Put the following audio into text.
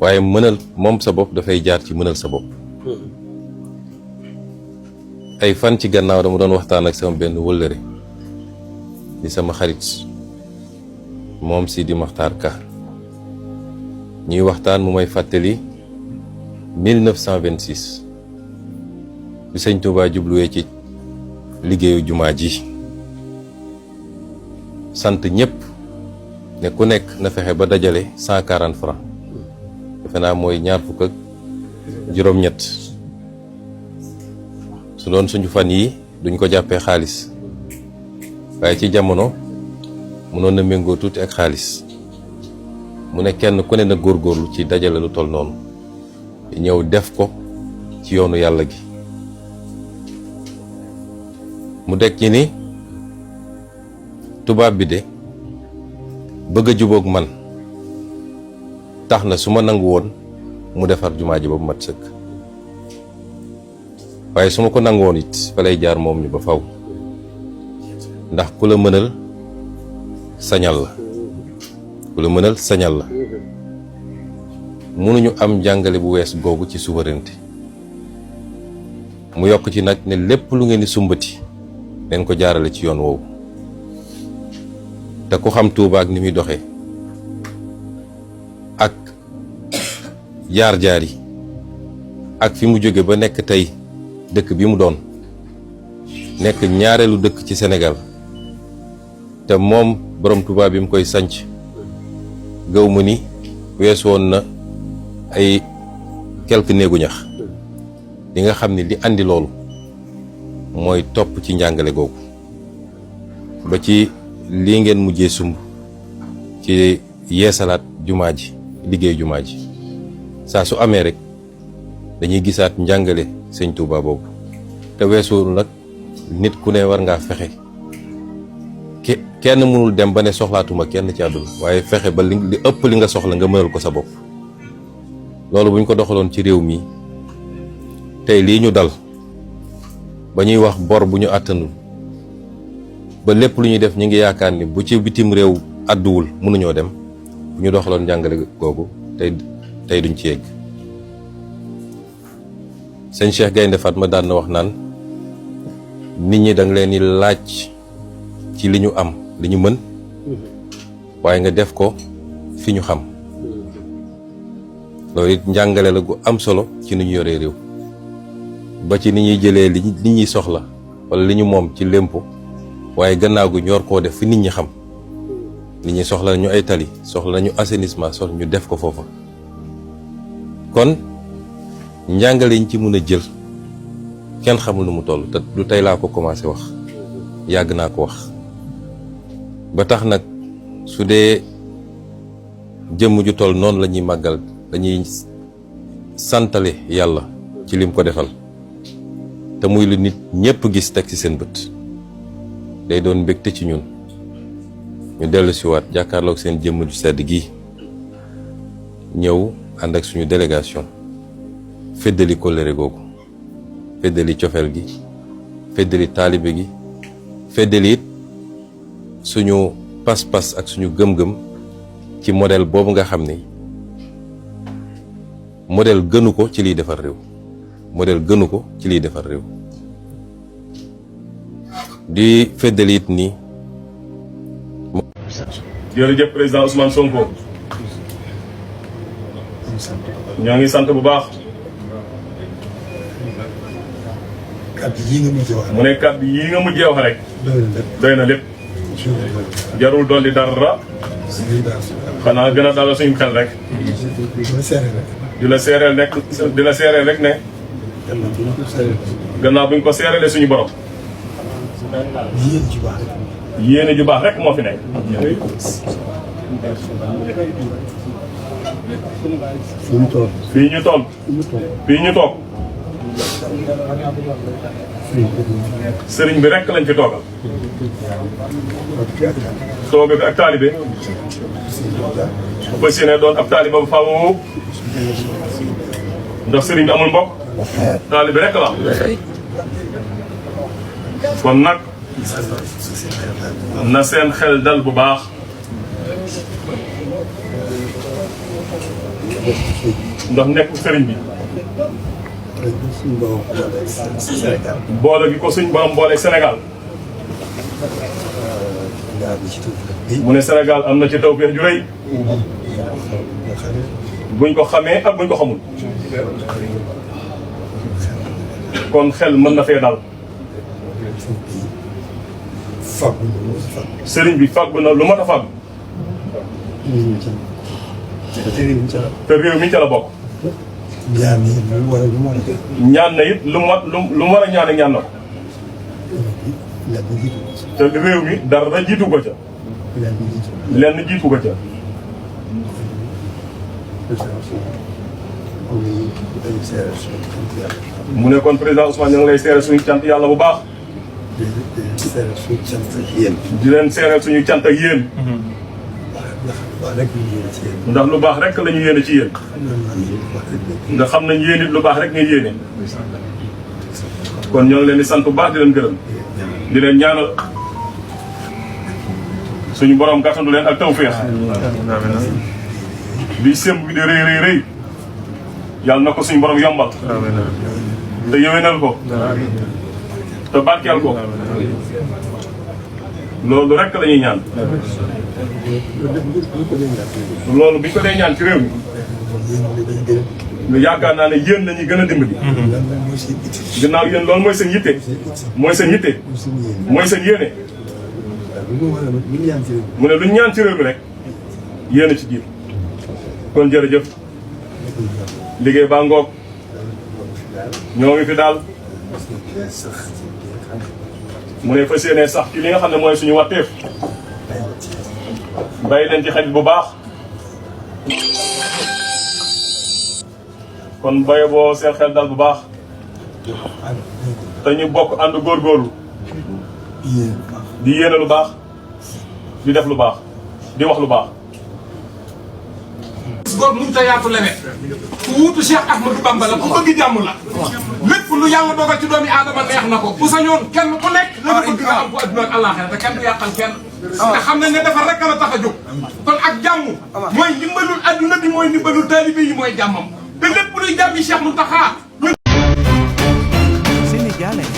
waaye mënal moom sa bopp dafay jaar ci mënal sa bopp. ay fan ci gannaaw dama doon waxtaan ak sama benn wëllëre di sama xarit moom Sidi Maxtaar Ka ñuy waxtaan mu may fàttali 1926 bi sëñ Touba jubluwee ci liggéeyu jumaa ji sant ñëpp ne ku nekk na fexe ba dajale 140 francs defe naa mooy ñaar fukk ak juróom-ñett su doon suñu fan yi duñ ko jàppee xaalis waaye ci jamono mënoon na méngoo tuuti ak xaalis mu ne kenn ku ne na góorgóorlu ci dajale lu toll noonu ñëw def ko ci yoonu yàlla gi mu dekk ñi ni tubaab bi de bëgg a jubóog man tax na su ma nangu woon mu defar jumaa ji ba mu mat sëkk waaye su ma ko nangu woon it fa lay jaar moom ñu ba faw ndax ku la mënal sañal la ku la mënal sañal la mënuñu am jàngale bu wees googu ci souveraineté mu yokk ci nag ne lépp lu ngeen di sumbati leen ko jaarale ci yoon woowu te ku xam Tuuba ak ni muy doxee ak jaar-jaar yi ak fi mu jóge ba nekk tey dëkk bi mu doon nekk ñaareelu dëkk ci Sénégal te moom borom Tuuba bi mu koy sanc gaw ma ni wees woon na ay quelques néegu ñax li nga xam ni li andi loolu mooy topp ci njàngale googu ba ci lii ngeen mujjee sumb ci yeesalaat jumaa ji liggéey jumaa ji saa su amee rek dañuy gisaat njàngale sëñ Touba boobu te weesuwul nag nit ku ne war ngaa fexe kenn mënul dem ba ne soxlaatuma kenn ci àdduna waaye fexe ba li ëpp li nga soxla nga mënal ko sa bopp loolu buñ ko doxaloon ci réew mi tey lii ñu dal ba ñuy wax bor bu ñu àttanul ba lépp lu ñuy def ñu ngi yaakaar ni bu ci bitim réew àdduwul mënuñoo dem bu ñu doxaloon njàngale googu tey duñ ci yegg sëñ Cheikh Gaynde Fatma daan na wax naan nit ñi danga leen di laaj ci li ñu am li ñu mën waaye nga def ko fi ñu xam loolu it njàngale la gu am solo ci ni ñu yoree réew ba ci ni ñuy jëlee li ñuy soxla wala li ñu moom ci lémpo waaye gannaaw gu ñor koo def fi nit ñi xam nit ñi soxla nañu ay tali soxla nañu assainissement soxla ñu def ko foofa kon njàngale yi ñu ci mën a jël kenn xamul nu mu toll te du tey laa ko commencé wax yàgg naa ko wax ba tax nag su dee jëmm ju toll noonu la ñuy màggal dañuy santale yàlla ci lim ko defal te muy lu nit ñépp gis teg ci seen bët day doon mbégte ci ñun ñu dellu siwaat jàkkaarloog seen jëmm ju sedd gi ñëw ànd ak suñu délégation feddali kóllëre googu feddali cofeel gi feddali taalibe gi feddali it suñu pas-pas ak suñu gëm-gëm ci modèle boobu nga xam ni modèle gënu ko ci liy defar réew modèle gënu ko ci liy defar réew di feddali it ni jërëjëf président Ousmane Sonko ñoo ngi sant bu baax kàddu yii nga mujjee wax mu ne kàddu yii nga mujjee wax rek doy na lépp jarul dolli dara xanaa gën a dalal suñu xel rek di la seereel rek ne gannaaw bu ñu ko seereele suñu borom yéene ju baax rek moo fi nekk fii ñu toog sëriñ bi rek lañ fi toogal toog ak taalibe fas yéene doon ab taalibe ba faaw ndax sëriñ bi amul mbokk taalibe rek la kon nag na seen xel dal bu baax ndax nekk sëriñ bi suñu borom Sénégal. boole gi ko suñ borom boole Sénégal mu ne Sénégal am na ci tawfeex ju rëy buñ ko xamee ak buñ ko xamul kon xel mën na fee dal sëriñ bi fàggu na lu mat a fàggu te réew mi ca la bokk ñaan na it lu mu war a ñaan ak ñaan na ko te réew mi dara jiitu ko ca lenn jiitu ko ca mu ne kon président Ousmane ñu ngi lay seere suñu cant yàlla bu baax di leen seereel suñu cant ak yéen ndax lu baax rek la ñu yéene ci yéen ndax xam nañ yéen it lu baax rek ngeen yéene kon ñoo ngi leen di sant bu baax di leen gërëm di leen ñaanal suñu borom gàttandu leen ak tawféex bi sëmb bi di rëy rëy rëy yàlla na ko suñu borom yombal te yéwénal ko te barkeel ko loolu rek la ñuy ñaan loolu bi ñu ko dee ñaan ci réew mi yaakaar naa ne yéen lañuy gën a dimbali ginnaaw yéen loolu mooy seen yitte mooy seen yitte mooy seen yéene mu ne lu ñu ñaan ci réew mi rek yéen a ci jiitu kon jërëjëf liggéey baa ngoog ñoo ngi fi daal mu ne fas yéene sax ci li nga xam ne mooy suñu watteef bàyyi leen ci xel bu baax kon baye boo seen xel dal bu baax te ñu bokk ànd góorgóorlu di yéene lu baax di def lu baax di wax lu baax góor mënut a yaatu leneen ku wuutu Cheikh Ahmadou Bamba la ku bëgg jàmm la lépp lu yàlla dogal ci doomi aadama neex na ko bu sañoon kenn ku nekk la nga bëgg nga am ko adduna ak àllaaxira te kenn du yàqal kenn te xam nañ ne defar rek la tax a jóg kon ak jàmm mooy ndimbalul adduna bi mooy ndimbalul taalibe yi mooy jàmmam te lépp luy jàmmi Cheikh Mountakha Sénégalais